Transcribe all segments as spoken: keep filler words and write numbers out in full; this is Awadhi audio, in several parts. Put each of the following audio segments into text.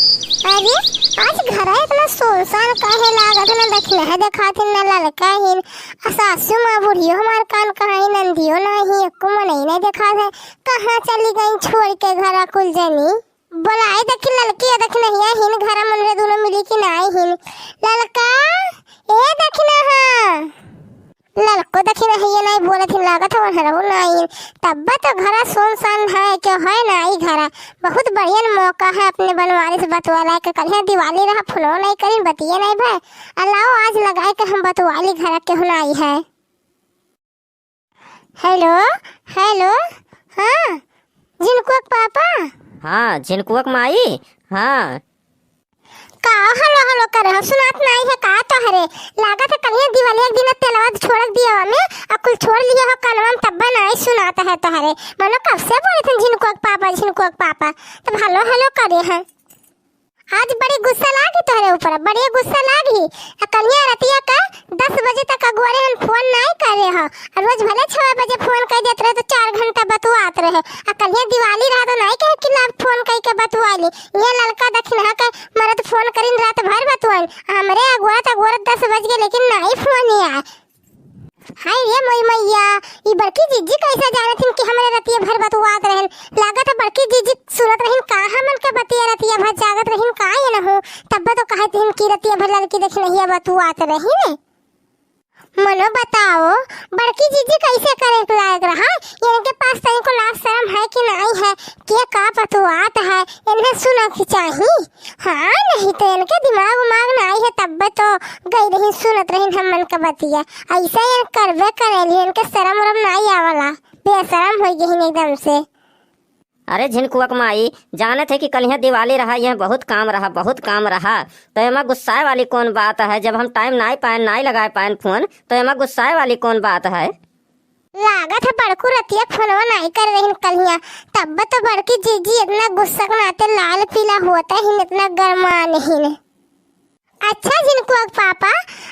अरे, आज घरा इतना सुनसान काहे लागत है? ना दखिनहा देखात हिन, ना ललका हिन। आ सासू माँ बुढ़ियो हमार कान कहाँ ही, नंदियो ना ही, एको मनई ना देखात है। कहाँ चली गई छोड़ के घरा कुल जनी? बोलाई देखी ललकी आ दखिनहिया हिन घरा, मनरे दुनो मिली कि नाई हिन। ललका, ए दखिनहा। ललको दखिनहिया नाई बोलत हिन, लागत है ओनहरहु नाई। तब्बे तो घरा सुनसान है, क्यों है नाई घरा। बहुत बढ़िया मौका है अपने बनवारी से बतवाला के, कलिया दिवाली रहा, फोनो नाई करिन, बतिये नाई भय। अलाओ आज लगाए के हम बतवाली घरा केहू नाई है। हेलो, हेलो, हाँ, झिनकुआ के पापा? हाँ, झिनकुआ के माई, हाँ। का हेलो हेलो करे हो, सुनात नाई है का तोहरे? लागत है कलिया दिवाली एक दिन तेलवा छोड़ दिया में, आ कुल छोड़ लिया हो कानवा में, तब्बे नाई सुनात है तोहरे। मनो कब से बोले थे झिनकुआ के पापा, झिनकुआ के पापा, तब हेलो हेलो करे हैं। आज बड़ी गुस्सा लागी तोहरे ऊपर, बड़ी गुस्सा लागी। आ कलिया रतिया का दस बजे तक अगुआरे हम फोन नाई करे हो, आ रोज भले छह बजे फोन कर देत रहे तो चार घंटा बतुआत रहे। आ कलिया दिवाली रहा तो नाई कहे कि लाभ फोन कई के बतुआ ली। ये ललका दखिनहा के मरद फोन करिन रात भर बतुआइन। हमरे अगुआत अगुआत दस बज गए लेकिन नाई फोन ही आए। हाय रे मोई मैया, ई बड़की जीजी कैसे जानत हिन कि हमरे रतिया भर बतुआत रहन? लागत है बड़की जीजी सुनत रहिन का हमन के बतिया, रतिया भर जागत रहिन का ये न हो? तब्बे तो कहत हिन कि रतिया भर ललकी दखिनहिया बतुआत रहिन। मनो बताओ, बड़की जीजी कैसे करे के लायक रहा? इनके पास तनिको लाज शरम है कि नाई है? के का बतुआत है, इन्हें सुना के चाही। हाँ, नहीं तो इनके दिमाग उमाग नाई है, तब्बे तो गई रही सुनत रही हमन के बतिया। ऐसे इन करबे करेली, इनके शरम उरम नाई आवला, बेशरम हो गई एकदम से। अरे झिनकुआ के माई, जानत है कि कलिया दिवाली रहा, यह बहुत काम रहा, बहुत काम रहा, तो एमा गुस्साए वाली कौन बात है? जब हम टाइम नाई पाएन, नाई लगाए पाएन फोन, तो एमा गुस्साए वाली कौन बात है? लागत है बड़कू रतिया फोनवा नाई कर रहिन कलिया, तब तो बड़की जीजी इतना गुस्सा के नाते लाल पीला होत हिन, इतना गरमान हिन। अच्छा झिनकुआ के पापा,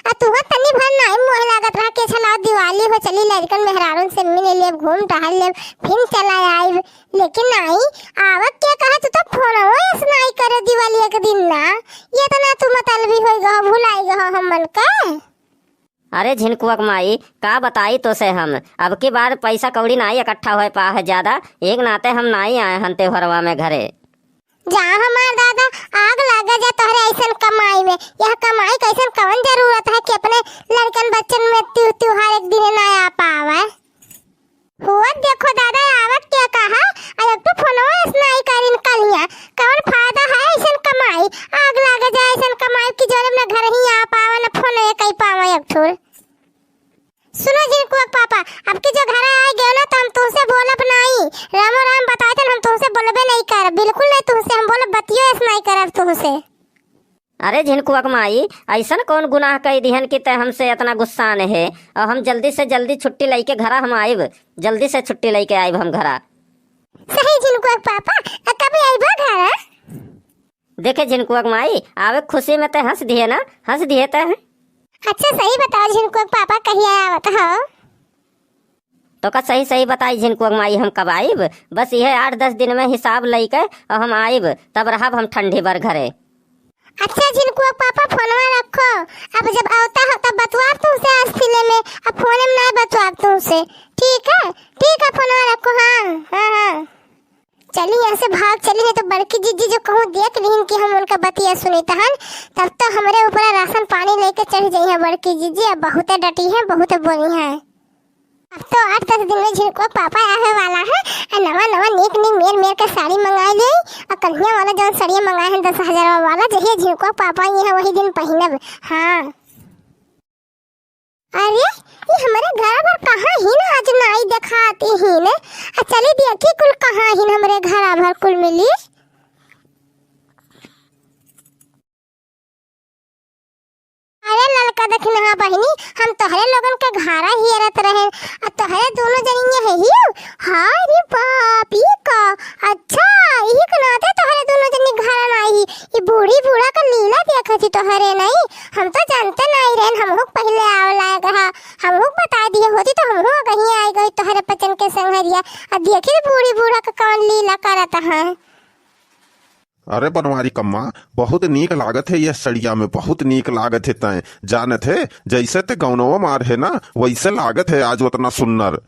आ तुहा तनी भर नाई मोह लागत रहा कि अच्छा लाओ दिवाली हो, चली लड़कन मेहरारून से मिल लेब, घूम टहल लेब, फिर चला आइब, लेकिन नाई, आवत के कहा तू तो फोनवो ऐस नाई करे दिवाली एक दिन ना, ये तो ना तू मतलबी होई गहो, भुलाई गहो हमन के। अरे झिनकुआ के माई, का बताई तोसे हम, अब की बार पैसा कौड़ी नाई इकट्ठा होए पा है ज्यादा, एक नाते हम नाई आए हन त्योहरवा में घरे। जा हमार दादा, आग लागे जा तोहरे ऐसन कमाई में। यह कमाई कैसन, कवन जरूरत है कि अपने लड़कन बच्चन में त्यू-, त्योहार एक दिन ना आ पावे? हुआ देखो दादा, आवत के कहा, आ एक ठो फोनवो ऐस नाई करिन कलिया। कवन फायदा है ऐसन कमाई? आग लागे जा ऐसन कमाई कि जोरे में घर ही आ पावे, ना फोन कई पावे एक ठो। सुनो झिनकुआ के पापा, अब की जो घरे आए गयो ना तो हम तुमसे बोलब नाई। रामो राम बताए थे, हम तुमसे बोलबे नहीं कर, बिल्कुल नहीं तुमसे हम बोलब, बतियो ऐस नहीं करब तुमसे। अरे झिनकुआ के माई, ऐसन कौन गुनाह कई दिहन कि तै हमसे इतना गुस्सान है? और हम जल्दी से जल्दी छुट्टी लेके घरा हम आइब, जल्दी से छुट्टी लेके आइब हम घरा। सही झिनकुआ के पापा, आ कब आइबा घरा? देखे झिनकुआ के माई, आवे खुशी में ते हंस दिहे ना, हंस दिहे ते। अच्छा सही बताओ झिनकुआ के पापा, कहिया आवत हो? तो का सही सही बताई झिनकुआ के माई, हम कब आइब? बस यह आठ दस दिन में हिसाब लइके और हम आइब, तब रहब हम ठंडी भर घरे। अच्छा झिनकुआ के पापा, फोनवा रखो, अब जब आवता हो तब बतवाब तुमसे आज सिले में, अब फोने में ना बतवाब तुमसे, ठीक है? ठीक है, फोनवा रखो, हाँ, हाँ, हाँ। चली यहाँ से भाग चली, नहीं तो बड़की जीजी जो कहूँ देख लिहिन कि हम उनका बतिया सुनित हन, तब तो हमरे ऊपर राशन पानी लेके चढ़ जाई है बड़की जीजी। अब बहुते डटी है, बहुते बोली है। अब तो आठ दस दिन में झिनकुआ पापा आवे वाला है, आ नवा नवा नीक नीक मेर मेर के साड़ी मंगाए ले, आ कन्हैया वाला जौन साड़िया मंगाए हैं दस हजार वाला, जहिया झिनकुआ पापा आई है वही दिन पहिनब। हाँ। अरे, ये हमरे घर भर कहाँ हिन, आज नाई देखाती हिन। आ चली देखी कुल कहाँ हिन हमरे घर भर कुल मिली। अरे ललका दखिनहा बहिनी, हम तोहरे लोगन के घरा हियरत रहे, आ तोहरे दोनों जनी ये है हियो। हाय रे बाप, ई का? अच्छा, इही के नाते तोहरे दोनों जनी घरा नाई। ई बूढ़ी बूढ़ा का लीला देखत ही तोहरे नाई। हम तो जानते नाई रहन, हमहू के पहिले आवे लायक हा। हमहू के बता दिए होती तो हमहू अगही आई गई तोहरे पचन के संघरिया। आ देखी रे बूढ़ी बूढ़ा का कौन लीला करत है। अरे बनवारी कम्मा, बहुत नीक लागत है यह सड़िया में, बहुत नीक लागत है तैं। जानत है, जैसे ते गौनवा मार है ना, वैसे लागत है आज उतना सुन्नर।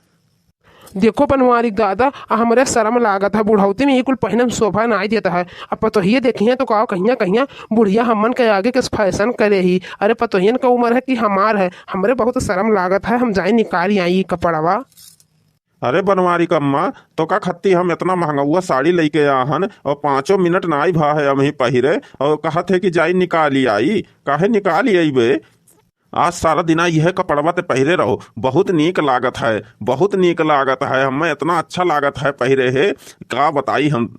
देखो बनवारी दादा, आ हमरे शरम लागत है, बुढ़ौती में ई कुल पहिने में शोभा नाई देत है। अब पतोहिए देखिए तो का कहिया कहिया बुढ़िया हमन के आगे के फैशन करे ही। अरे पतोहियन का उम्र है कि हमार है, हमरे बहुत शरम लागत है, हम जाई निकाल आई ई कपड़वा। अरे बनवारी कम्मा, तोका खत्ती हम इतना महंगौआ साड़ी लइके आया हन और पाँचों मिनट नाई भा है अबहीं पहिरे और कहत है कि जाई निकाली आई। काहे निकाली आई बे? आज सारा दिना यह कपड़वा ते पहिरे रहो, बहुत नीक लागत है, बहुत नीक लागत है, हमें इतना अच्छा लागत है पहिरे है, का बताई हम।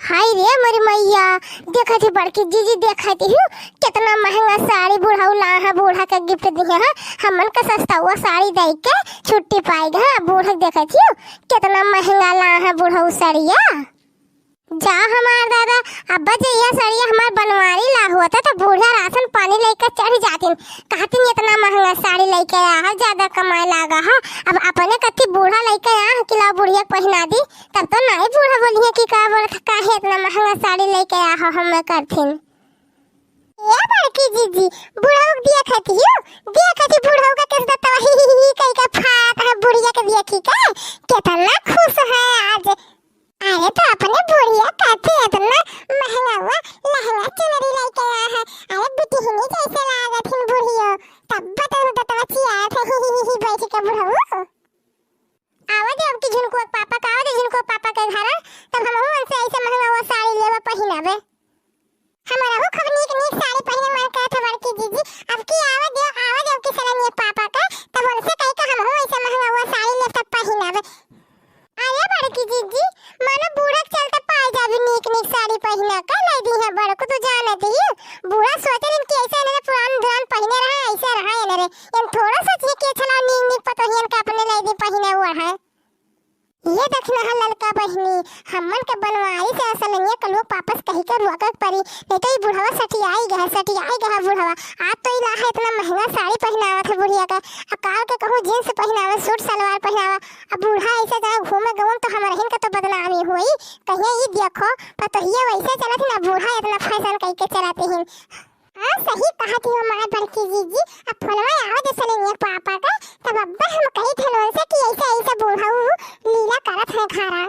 हाय रे मोरी मैया, देखत ही बड़की जीजी, देखत ही केतना महंगा साड़ी बुढ़ऊ ला है, बूढ़ा के गिफ्ट दिहे है। हमन के सस्ता हुआ साड़ी दे के छुट्टी पाई गए, बूढ़ा के देखत ही केतना महंगा ला है बुढ़ऊ साड़िया। जा हमार दादा, अब जे यह साड़िया हमार बनवारी ला होता तो बूढ़ा राशन पानी लेके चढ़ जातिन, कहतिन इतना महंगा साड़ी लेके आया है, ज्यादा कमाए लागा है। अब अपने कत्ती बूढ़ा लेके आया है कि लाओ बुढ़िया के पहिना दी, तब तो नाई बूढ़ा बोलिहे कि का बोलत, काहे इतना महंगा साड़ी लेके आया हो हमें करथिन। ए बड़की जीजी, बुढ़ऊ के देखत हियो, देखत ही बुढ़ऊ का किस दतवा ही, ही, ही, ही कई का फात है बुढ़िया के देखी के, कितना खुश है आज। अरे तो अपने बुढ़िया काथे इतना महंगा हुआ लहंगा चुनरी लेके आया है। अरे बिटिहनी जैसे लागत हिन बुढ़ियो, तब बतऊ दतवा चियात है, ही, ही, ही, ही, बैठ के बुढ़ऊ। आवा दे अब की झुनकुआ के पापा का, आवा दे झुनकुआ के पापा के घरा, तब हमहू उनसे ऐसे महंगा हुआ साड़ी लेबे पहिनाबे। हमरहू खूब नीक नीक साड़ी पहिने मन करत है बड़की जीजी, अब की आवा दे, आवा दे अब की सलनिया के पापा का, तब उनसे कही के हमहू ऐसे महंगा हुआ साड़ी लेब तब पहिनाबे। अरे बड़की जीजी, मानो बूढ़ा के चलते पाए जाबी नीक नीक साड़ी पहिना का लाई दी है बड़को, तू जानत ही, बूढ़ा सोचे दिन कि ऐसे इन्हें पुरान दुरान पहिने रहा, ऐसे रहा इन्हें रे, इन थोड़ा सोचिए कि अच्छा लाओ नीक नीक पतोहियन का अपने लाई दी पहिने हुआ है। ये देखना है ललका बहिनी, हमन के बनवारी से असलनिया के लोग वापस कही के रोके के परी, नहीं तो ई बुढ़वा सठियाई गया, सठियाई गया बुढ़वा। आज तो ई लाहा इतना महंगा साड़ी पहिनावत है बुढ़िया के, अब काल के कहूँ जींस पहिनावे, सूट सलवार पहिनावा, अब बूढ़ा ऐसे जाए घूमे गवन तो हमरहिन के तो बदनामी होई। कहिए ई देखो, पतोहिया वैसे चलत ही ना, बूढ़ा इतना फैशन कई के चलत ही। हाँ, सही कहत ही हमार बड़की जीजी। अब फोनवा आवे दे सलेनिया पापा का, तब अब्बा हम कही थे उनसे कि ऐसे, ऐसे बूढ़ऊ लीला करत है घरा।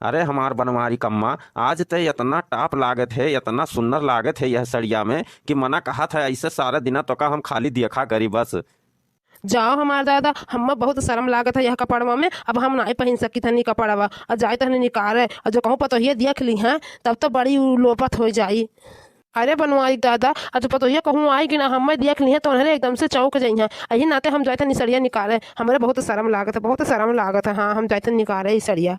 अरे हमार बनवारी कम्मा, आज ते इतना टॉप लागत है, इतना सुंदर लागत है यह सड़िया में कि मना कहत है ऐसे सारा दिना तोका हम खाली देखा करी बस। जाओ हमार दादा, हम्मे बहुत शर्म लागत है यह कपड़वा में, अब हम नाई पहिन सकित हनी कपड़वा। और जाए तहने निकारे, और जो कहूँ पतोहिया देख ली हैं, तब तो बड़ी उलोपत हो जाई। अरे बनवारी दादा, और जो पतोहिया कहूँ आई कि ना हम्मे देख ली हैं, तो उन्हें एकदम से चौंक जाई हैं। यही नाते हम जाए तहनी सड़िया निकारे, हमरे बहुत शर्म लागत है, बहुत शर्म लागत है। हाँ, हम जाए तहनी निकारे ई सड़िया।